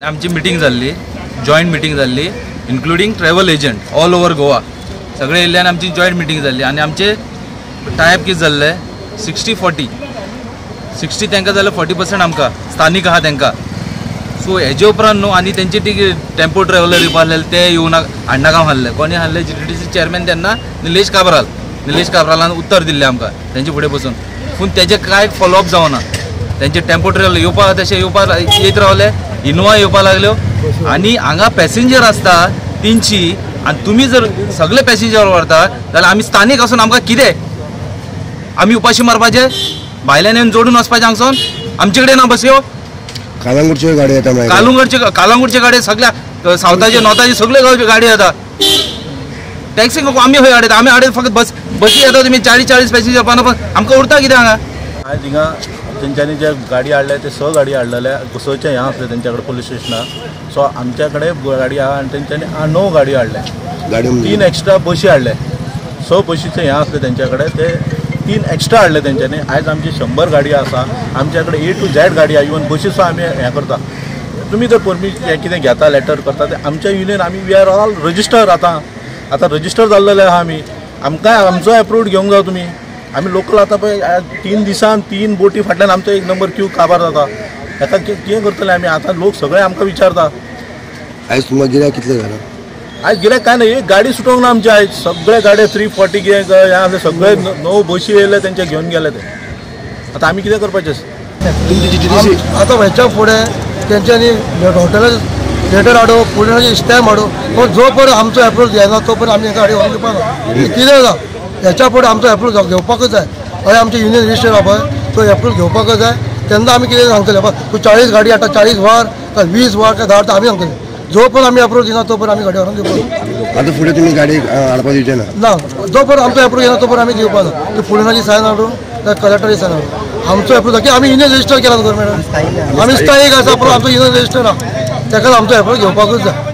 आमची मिटींग जाल्ली, joint meeting जाल्ली, including travel agent all over Goa सगळे येयल्ल्यान आमची जॉयंट मिटींग जाल्ली आनी आमचे टायप कितें जाल्ले 60-40, 60 तांकां जालें, 40% आमकां स्थानीक आहा तांकां. सो हेजे उपरांत न्हू आनी तेंची ती टेम्पो ट्रॅव्हलर येवपा आसलेले ते येवन हाडनाका आहले. कोणी आहले GTDC chairman तेन्ना निलेश काब्राल, निलेश काब्रालान उत्तर दिल्लें आमकां तेंचे फुडें बसून, पूण तेजें कांय फॉलोअप जावना. तेंचे टेम्पो ट्रॅव्हलर येवपा तशें येवपा येत रावले, इनोवा येवपा लागल्यो आनी हांगा पॅसेंजर आसता 300 आनी तुमी जर सगळे पॅसेंजर व्हरता जाल्यार आमी स्थानीक आसून आमकां कितें, आमी उपाशी मारपाचे, भायल्यान येवन जोडून वचपाचें हांगसून, आमचे कडेन ना बसयो. कालांगुटच्यो गाडी येता, कालांगुटच्यो गाडी सगळ्या सावथाचे नॉर्थाचे सगळे गांवच्यो गाडी येता. टॅक्सी आमी खंय हाडयता, आमी हाडयता फक्त बस बसी येता तुमी 40-40 पॅसेंजर पन्नास, आमकां उरता कितें हांगा. आयज हिंगा तेंच्यांनी जे गाडी हाडल्या ते 6 गाडी हाडलेले, 6चे हें आसलें तेंच्या कडेन पोलीस स्टेशनार. सो आमच्या कडेन गाडी आहा आनी तेंच्यांनी 9 गाडी हाडल्या, 3 एक्स्ट्रा बशी हाडले, 6 बशीचें हें आसलें तेंच्या कडेन, ते 3 एक्स्ट्रा हाडले तेंच्यांनी. आयज आमची 100 गाडी आसा, आमच्या कडेन A to Z गाडी आहा, इवन बशी सुद्दां आमी हें करता. तुमी जर परमिट हें कितें घेता, लेटर करता, ते आमच्या युनियन आमी we are all register. आतां आतां रजिस्टर जाल्लेले आहा आमी, आमकां आमचो एप्रूव्ड घेवंक जाय तुमी. आमी लोकल आतां पळय 3 दिसान 3 बोटी फाटल्यान आमचो 1 नंबर क्यू काबार जाता. हेका कितें करतले आमी? आतां लोक सगळे आमकां विचारता. आयज तुमकां गिरायक कितलें जालां? आयज गिरायक कांय ना, एक गाडी सुटोवंक ना आमची. आयज सगळे गाडये 340 कितें हें आसलें, सगळे 9 बशी येयले तेंचे घेवन गेले ते. आतां आमी कितें करपाचें? आतां हेच्या फुडें तेंच्यांनी हॉटेलार लेटर हाडो, पुलिसांची स्टॅम्प हाडो, पूण जो पर्यंत आमचो एप्रूव जायना तो पर्यंत आमी गाडी व्हरून दिवपाक ना. कितें जाता हेच्या फुडें आमचो एप्रूव घेवपाकच जाय. हय आमचें युनियन रजिस्टर आहा पळय तो एप्रूव घेवपाकच जाय. तेन्ना आमी कितें सांगतले, तूं 40 गाडी हाडटा, 40 वर काय 20 वर काय 10 आमी सांगतले. जो पर्यंत आमी एप्रूव दिना तो पर्यंत आमी गाडी व्हरून दिवपाक. आतां फुडें तुमी गाडी हाडपाक दिवचे ना? ना, जो पर्यंत आमचो एप्रूव येना तो पर्यंत आमी दिवपाक ना. ती पुलिसांची सायन हाडून काय कलेक्टराची सायन हाडून आमचो एप्रूव की आमी युनियन रजिस्टर केला गव्हर्मेंटान, आमी स्थायीक आसा, पूण आमचो युनियन रजिस्टर आहा, ताका आमचो एप्रूव घेवपाकूच जाय.